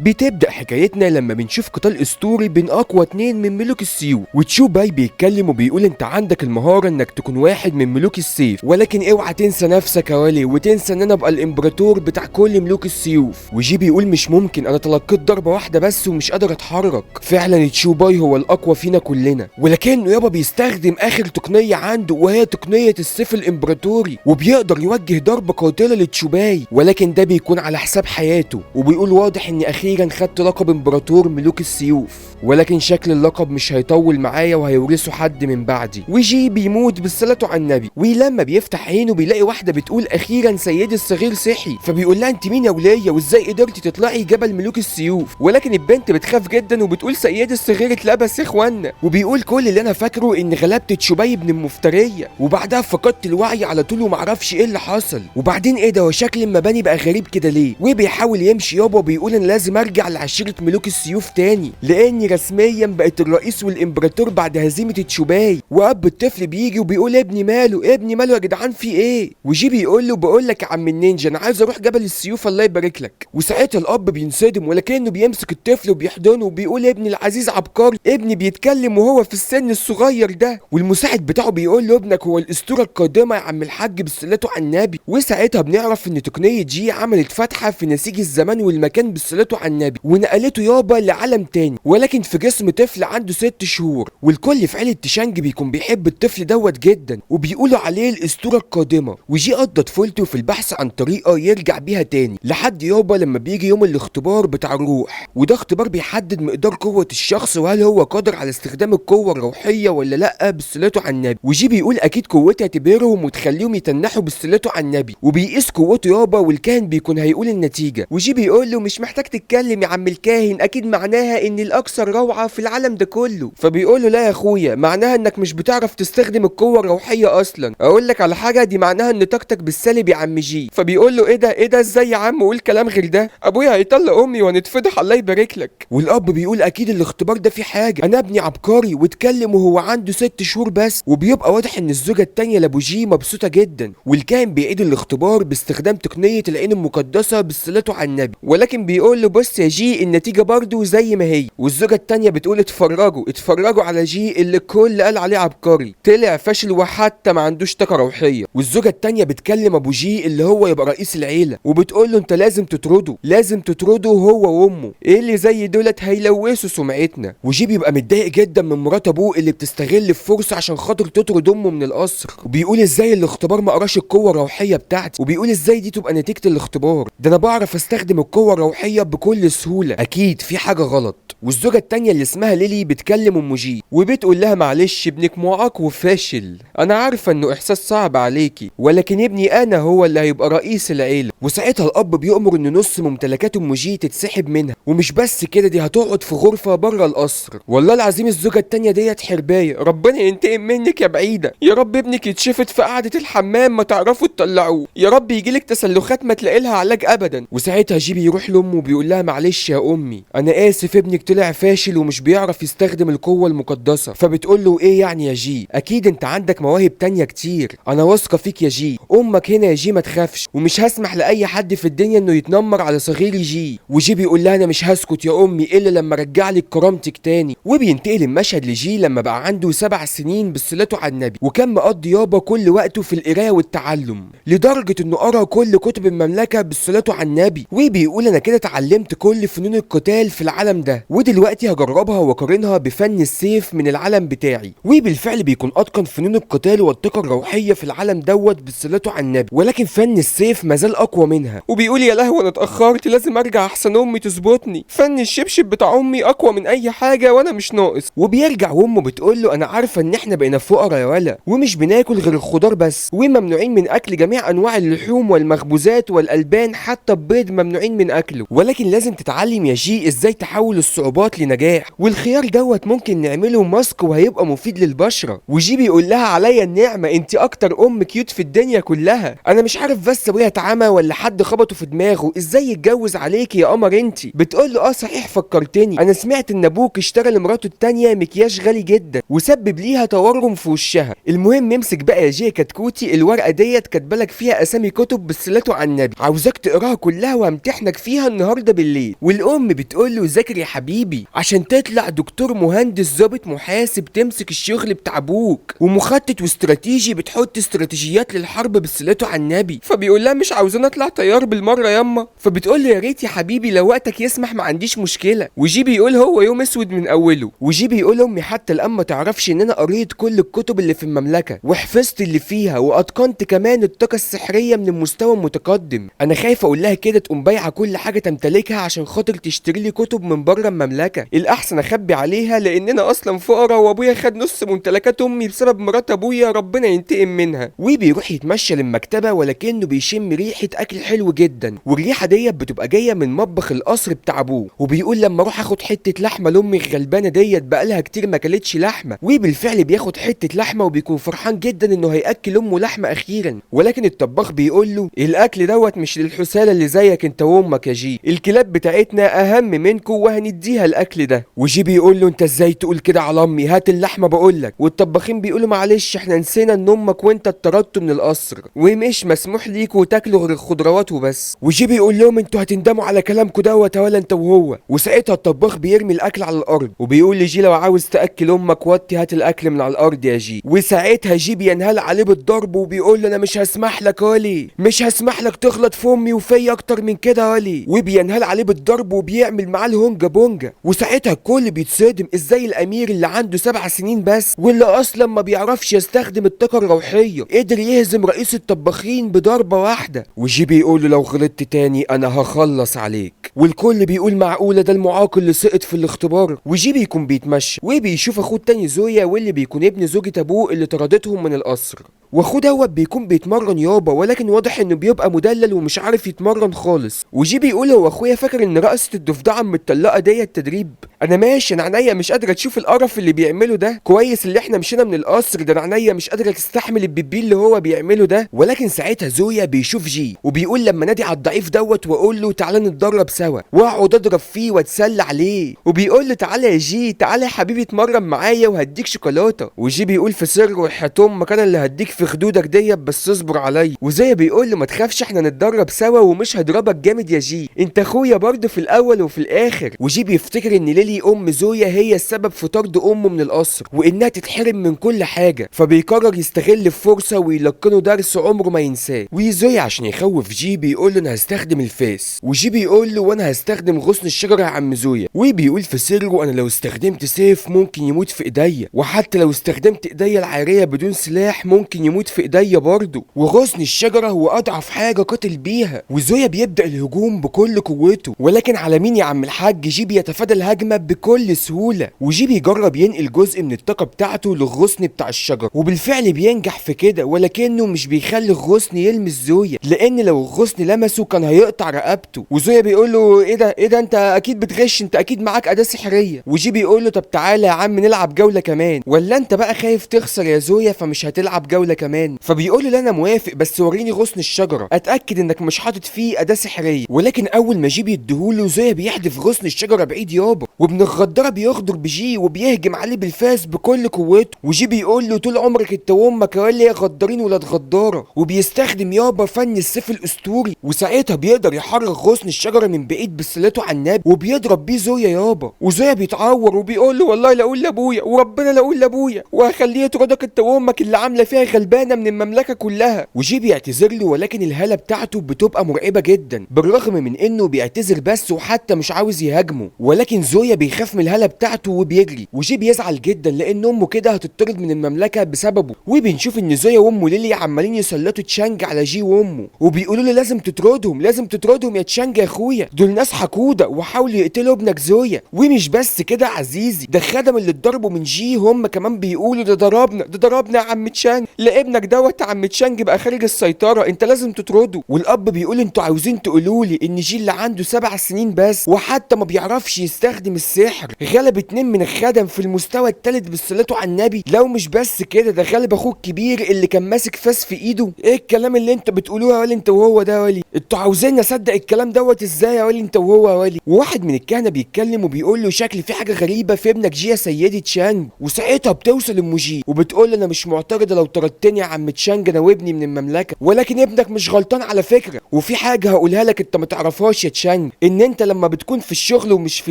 بتبدأ حكايتنا لما بنشوف قتال اسطوري بين اقوى اتنين من ملوك السيوف، وتشوباي بيتكلم وبيقول انت عندك المهارة انك تكون واحد من ملوك السيف، ولكن اوعى تنسى نفسك يا ولي وتنسى ان انا ابقى الامبراطور بتاع كل ملوك السيوف. وجي بيقول مش ممكن، انا تلقيت ضربة واحدة بس ومش قادر اتحرك. فعلا تشوباي هو الاقوى فينا كلنا، ولكنه يابا بيستخدم اخر تقنية عنده وهي تقنية السيف الامبراطوري، وبيقدر يوجه ضربة قاتلة لتشوباي، ولكن ده بيكون على حساب حياته. وبيقول واضح اني اخيرا خدت لقب امبراطور ملوك السيوف، ولكن شكل اللقب مش هيطول معايا وهيورثه حد من بعدي. وجي بيموت بالصلاة على النبي، ولما بيفتح عينه بيلاقي واحدة بتقول اخيرا سيدي الصغير صحي. فبيقول لها انت مين يا ولية وازاي قدرتي تطلعي جبل ملوك السيوف؟ ولكن البنت بتخاف جدا وبتقول سيدي الصغير اتلبس يا اخوانا. وبيقول كل اللي انا فاكره ان غلبت تشوباي ابن المفترية، وبعدها فقدت الوعي على طول ومعرفش ايه اللي حصل. وبعدين ايه ده، وشكل المباني بقى غريب كده ليه؟ وبيحاول يمشي يابا وبيقول انا لازم ارجع لعشيرة ملوك السيوف تاني لاني رسميا بقيت الرئيس والامبراطور بعد هزيمة تشوباي. واب الطفل بيجي وبيقول ابني ماله، ابني ماله يا جدعان في ايه؟ وجي بيقول له بقول لك يا عم النينجا انا عايز اروح جبل السيوف الله يبارك لك. وساعتها الاب بينصدم، ولكنه بيمسك الطفل وبيحضنه وبيقول ابني العزيز عبقري، ابني بيتكلم وهو في السن الصغير ده. والمساعد بتاعه بيقول له ابنك هو الاسطورة القادمة يا عم الحاج بالصلاة على النبي. وساعتها بنعرف ان تقنية جي عملت فتحه في نسيج الزمان والمكان بالصلاة على النبي، ونقلته يابا لعالم تاني، ولكن في جسم طفل عنده 6 شهور. والكل في عيله تشانج بيكون بيحب الطفل دوت جدا وبيقولوا عليه الاسطورة القادمة. وجي قضى طفولته في البحث عن طريقه يرجع بيها تاني، لحد يابا لما بيجي يوم الاختبار بتاع الروح، وده اختبار بيحدد مقدار قوة الشخص وهل هو قادر على استخدام القوة الروحية ولا لا بالصلاة على النبي. وجي بيقول اكيد قوتها تبهرهم وتخليهم يتنحوا بالصلاة على النبي، وبيقيس قوته يابا والكاهن بيكون هيقول النتيجة. وجي بيقول له مش محتاج تتكلم يا عم الكاهن، اكيد معناها ان الاكثر روعه في العالم ده كله. فبيقول له لا يا اخويا، معناها انك مش بتعرف تستخدم القوة الروحية اصلا. اقول لك على حاجة، دي معناها ان طاقتك بالسالب يا عم جي. فبيقول له ايه ده، ايه ده، ازاي يا عم قول كلام غير ده، ابويا هيطلق امي وهنتفضح الله يبارك لك. والاب بيقول اكيد الاختبار ده فيه حاجة، انا ابني عبقري واتكلم وهو عنده 6 شهور بس. وبيبقى واضح ان الزوجة التانية لابو جي مبسوطة جدا. والكاهن بيعيد الاختبار باستخدام تقنية العين المقدسة بالصلاة على النبي، ولكن بيقول له بص يا جي النتيجة برضو زي ما هي. والزوجة التانية بتقول اتفرجوا اتفرجوا على جي اللي الكل قال عليه عبقري، طلع فاشل وحتى ما عندوش طاقة روحية. والزوجة التانية بتكلم ابو جي اللي هو يبقى رئيس العيلة وبتقول له انت لازم تطرده، لازم تطرده هو وامه، ايه اللي زي دولت هيلوثوا سمعتنا. وجي بيبقى متضايق جدا من مرات ابوه اللي بتستغل الفرصة عشان خاطر تطرد امه من القصر، وبيقول ازاي الاختبار ما قراش القوة الروحية بتاعتي، وبيقول ازاي دي تبقى نتيجة الاختبار ده، انا بعرف استخدم القوة الروحية بكل سهولة، اكيد في حاجة غلط. والزوجة التانية اللي اسمها ليلي بتكلم ام جي وبتقول لها معلش ابنك معاق وفاشل، انا عارفه انه احساس صعب عليكي، ولكن ابني انا هو اللي هيبقى رئيس العيلة. وساعتها الاب بيؤمر ان نص ممتلكات ام جي تتسحب منها، ومش بس كده دي هتقعد في غرفة بره القصر. والله العظيم الزوجة التانية ديت حربايه، ربنا ينتقم منك يا بعيدة، يا رب ابنك يتشفت في قعدة الحمام ما تعرفوا تطلعوه، يا رب يجيلك تسلخات ما تلاقي لها علاج ابدا. وساعتها جي بيروح لامه وبيقول لها معلش يا امي انا اسف، ابنك طلع فاشل ومش بيعرف يستخدم القوة المقدسة. فبتقول له ايه يعني يا جي، اكيد انت عندك مواهب تانية كتير، انا واثقة فيك يا جي، امك هنا يا جي ما تخافش، ومش هسمح لاي حد في الدنيا انه يتنمر على صغيري جي. وجي بيقول لها انا مش هسكت يا امي الا لما ارجع لك كرامتك تاني. وبينتقل المشهد لجي لما بقى عنده 7 سنين بالصلاة على النبي، وكان مقضي يابا كل وقته في القراية والتعلم، لدرجة انه قرا كل كتب المملكة بالصلاة على النبي. وبيقول انا كده اتعلمت كل فنون القتال في العالم ده، ودلوقتي هجربها واقارنها بفن السيف من العالم بتاعي. وبالفعل بيكون اتقن فنون القتال والطاقة الروحية في العالم دوت بالصلاة على النبي، ولكن فن السيف مازال اقوى منها. وبيقول يا لهوي انا اتاخرت، لازم ارجع احسن امي تظبطني، فن الشبشب بتاع امي اقوى من اي حاجة وانا مش ناقص. وبيرجع وامه بتقول له انا عارفه ان احنا بقينا فقراء يا ولا، ومش بناكل غير الخضار بس، وممنوعين من اكل جميع انواع اللحوم والمخبوزات والالبان، حتى البيض ممنوعين من اكله، ولكن لازم تتعلم يا جي ازاي تحول الصعوبات الصعوبات لنجاح، والخيار دوت ممكن نعمله ماسك وهيبقى مفيد للبشره. وجي بيقول لها عليا النعمة انت اكتر ام cute في الدنيا كلها، انا مش عارف بس ابويا اتعمى ولا حد خبطه في دماغه، ازاي يتجوز عليكي يا قمر انت؟ بتقول له اه صحيح فكرتني، انا سمعت ان ابوك اشترى لمراته التانية مكياج غالي جدا وسبب ليها تورم في وشها. المهم امسك بقى يا جي كتكوتي الورقة ديت كاتبالك فيها اسامي كتب بالصلاة على النبي، عاوزاك تقراها كلها وامتحنك فيها النهارده بالليل. والام بتقول له ذاكر يا حبيبي عشان تطلع دكتور مهندس ظابط محاسب تمسك الشغل بتاع ابوك، ومخطط واستراتيجي بتحط استراتيجيات للحرب بالصلاة على النبي. فبيقول لها مش عاوزين اطلع طيار بالمرة ياما. فبتقول له يا ريت يا حبيبي لو وقتك يسمح ما عنديش مشكلة. وجي بيقول هو يوم اسود من اوله. وجي بيقول امي حتى الان ما تعرفش ان انا قريت كل الكتب اللي في المملكة وحفظت اللي فيها واتقنت كمان الطاقة السحريه من المستوى المتقدم، انا خايف اقول لها كده تقوم بايعه كل حاجة تمتلكها عشان خاطر تشتري لي كتب من بره المملكة، الاحسن اخبي عليها لاننا اصلا فقراء وابويا خد نص ممتلكات امي بسبب مرات ابويا ربنا ينتقم منها. وبيروح يتمشى للمكتبه ولكنه بيشم ريحه اكل حلو جدا، والريحه ديت بتبقى جاية من مطبخ القصر بتاع ابوه، وبيقول لما اروح اخد حتة لحمه لامي الغلبانه ديت بقالها كتير ما كلتش لحمه. وبالفعل بياخد حتة لحمه وبيكون فرحان جدا انه هياكل امه لحمه اخيرا، ولكن الطباخ بيقول له الاكل دوت مش للحساله اللي زيك انت وامك يا جي، الكلاب بتاعتنا اهم منكم وهنديها الاكل ده. وجي بيقول له انت ازاي تقول كده على امي، هات اللحمة بقول لك. والطباخين بيقولوا معلش احنا نسينا ان امك وانت اتطردتوا من القصر ومش مسموح ليكوا تاكلوا غير الخضروات وبس. وجي بيقول لهم انتوا هتندموا على كلامكم دوت ولا انت وهو. وساعتها الطباخ بيرمي الاكل على الارض وبيقول لجي لو عاوز تاكل امك وطي هات الاكل من على الارض يا جي. وساعتها جي بينهال عليه بالضرب وبيقول له انا مش هسمح لك يا، مش هسمح لك تغلط في امي وفيا اكتر من كده يا. وبينهال عليه بالضرب وبيعمل معاه الهونجا بونجا. وساعتها الكل بيتصدم ازاي الامير اللي عنده 7 سنين بس واللي اصلا ما بيعرفش يستخدم الطاقة الروحية قدر يهزم رئيس الطباخين بضربه واحدة. وجي بيقول له لو غلطت تاني انا هخلص عليك. والكل بيقول معقولة ده المعاق اللي سقط في الاختبار. وجي بيكون بيتمشى وبيشوف اخوه التاني زويا واللي بيكون ابن زوجة ابوه اللي طردتهم من القصر، واخوه دوت بيكون بيتمرن يابا ولكن واضح انه بيبقى مدلل ومش عارف يتمرن خالص. وجي بيقول هو اخويا فاكر ان رقصه الضفدعه المتطلقه ديت تدريب؟ انا ماشي انا عينيا مش قادرة تشوف القرف اللي بيعمله ده، كويس اللي احنا مشينا من القصر ده، انا عينيا مش قادرة تستحمل البيبي اللي هو بيعمله ده. ولكن ساعتها زويا بيشوف جي وبيقول لما نادي على الضعيف دوت واقول له تعالى نتدرب سوا واقعد اضرب فيه واتسلى عليه، وبيقول له تعالى يا جي تعالى يا حبيبي اتمرن معايا وهديك شوكولاتة. وجي بيقول في سره وحياة امك انا اللي هديك في خدودك ديت بس اصبر عليا. وزي بيقول له ما تخافش احنا نتدرب سوا ومش هضربك جامد يا جي، انت اخويا برضه في الاول وفي الاخر. وجي بيفتكر ان ليلي ام زويا هي السبب في طرد امه من القصر وانها تتحرم من كل حاجة، فبيقرر يستغل الفرصة ويلقنه درس عمره ما ينساه. وزويا عشان يخوف جي بيقول له انا هستخدم الفاس، وجي بيقول له وانا هستخدم غصن الشجرة يا عم زويا. وبيقول في سره انا لو استخدمت سيف ممكن يموت في ايديا، وحتى لو استخدمت ايديا العارية بدون سلاح ممكن يموت في ايديا برضه، وغصن الشجرة هو اضعف حاجة قاتل بيها. وزويا بيبدا الهجوم بكل قوته، ولكن على مين يا عم الحاج؟ جي بيتفادى الهجمة بكل سهولة. وجي بيجرب ينقل جزء من الطاقة بتاعته للغصن بتاع الشجرة، وبالفعل بينجح في كده، ولكنه مش بيخلي الغصن يلمس زويا، لان لو الغصن لمسه كان هيقطع رقبته. وزويا بيقول له ايه ده ايه ده انت اكيد بتغش، انت اكيد معاك اداه سحريه. وجي بيقول له طب تعالى يا عم نلعب جولة كمان، ولا انت بقى خايف تخسر يا زويا فمش هتلعب جولة كمان؟ فبيقول له لا انا موافق بس وريني غصن الشجرة اتاكد انك مش حاطط فيه اداه سحريه. ولكن اول ما جي بيديهوله زويا بيحدف غصن الشجرة بعيد يابا، وابن الغداره بيغدر بجي وبيهجم عليه بالفاس بكل قوته. وجي بيقول له طول عمرك انت وامك يا غدارين ولاد غداره، وبيستخدم يابا فن السيف الاسطوري، وساعتها بيقدر يحرك غصن الشجرة من بعيد بصلته على النبي وبيضرب بيه زويا يابا. وزويا بيتعور وبيقول له والله لا اقول لابويا وربنا لا اقول لابويا وهخليه يطردك انت وامك اللي عامله فيها غلبانه من المملكة كلها. وجي بيعتذر له، ولكن الهالة بتاعته بتبقى مرعبة جدا بالرغم من انه بيعتذر بس وحتى مش عاوز يهاجمه، ولكن زويا بيخاف من الهالة بتاعته وبيجري. وجي بيزعل جدا لان امه كده هتطرد من المملكة بسببه. وبنشوف ان زويا وامه ليلي عمالين يسلطوا تشانج على جي وامه وبيقولوا له لازم تطردهم لازم تطردهم يا تشانج يا اخويا، دول ناس حقوده وحاولوا يقتلوا ابنك زويا. ومش بس كده عزيزي، ده الخدم اللي اتضربوا من جي هم كمان بيقولوا ده ضربنا ده ضربنا يا عم تشانج، لا ابنك دوت يا عم تشانج بقى خارج السيطرة انت لازم تطرده. والاب بيقول انتوا عاوزين تقولوا لي ان جي اللي عنده 7 سنين بس وحتى ما بيعرفش يستخدم السيف السحر، غلب 2 من الخدم في المستوى الثالث بالصلاة على النبي. لو مش بس كده، ده غلب اخوه الكبير اللي كان ماسك فاس في ايده. ايه الكلام اللي انت بتقولوه يا ولي انت وهو ده يا ولي؟ انتوا عاوزين اصدق الكلام دوت ازاي يا ولي انت وهو يا ولي؟ وواحد من الكهنة بيتكلم وبيقول له شكل في حاجة غريبة في ابنك جي يا سيدي تشانج. وساعتها بتوصل ام جي وبتقول انا مش معترضة لو طردتني يا عم تشانج انا وابني من المملكة، ولكن ابنك مش غلطان على فكرة، وفي حاجة هقولها لك انت ما تعرفهاش يا تشانج، ان انت لما بتكون في الشغل ومش في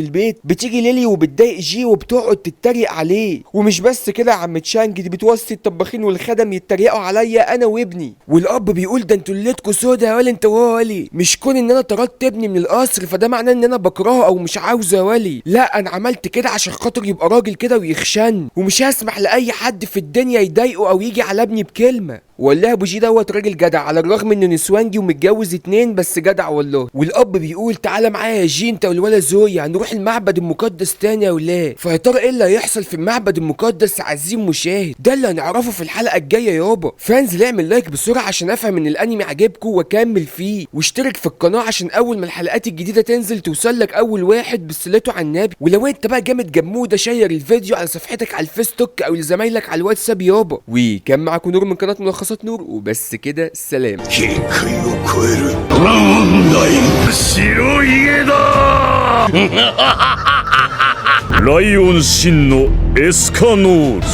البيت بتيجي ليلي وبتضايق جي وبتقعد تتريق عليه. ومش بس كده يا عم تشانج، دي بتوصي الطباخين والخدم يتريقوا عليا انا وابني. والاب بيقول ده انتوا ليلتكوا سودا يا ولي انت وهو يا ولي، مش كون ان انا طردت ابني من القصر فده معناه ان انا بكرهه او مش عاوزه يا ولي، لا انا عملت كده عشان خاطر يبقى راجل كده ويخشن، ومش هسمح لاي حد في الدنيا يضايقه او يجي على ابني بكلمه. والله ابو جي دوت راجل جدع، على الرغم انه نسوانجي ومتجوز 2 بس جدع والله. والاب بيقول تعالى معايا يا جي انت والولا زويا، هنروح المعبد المقدس تاني يا ولاد. فيا ترى ايه اللي هيحصل في المعبد المقدس عزيزي المشاهد؟ ده اللي هنعرفه في الحلقة الجاية يابا. فانزل اعمل like بسرعة عشان افهم ان الانمي عجبكم واكمل فيه، واشترك في القناة عشان اول ما الحلقات الجديدة تنزل توصل لك اول واحد بالصلاة على النبي. ولو انت بقى جامد جموده share الفيديو على صفحتك على الفيسبوك او لزمايلك على الواتساب يابا. وكان معاكم نور من قناة ملخصات نور، وبس كده سلام. 限界を超えるなんだい白ひげだ。ライオン真のエスカノール。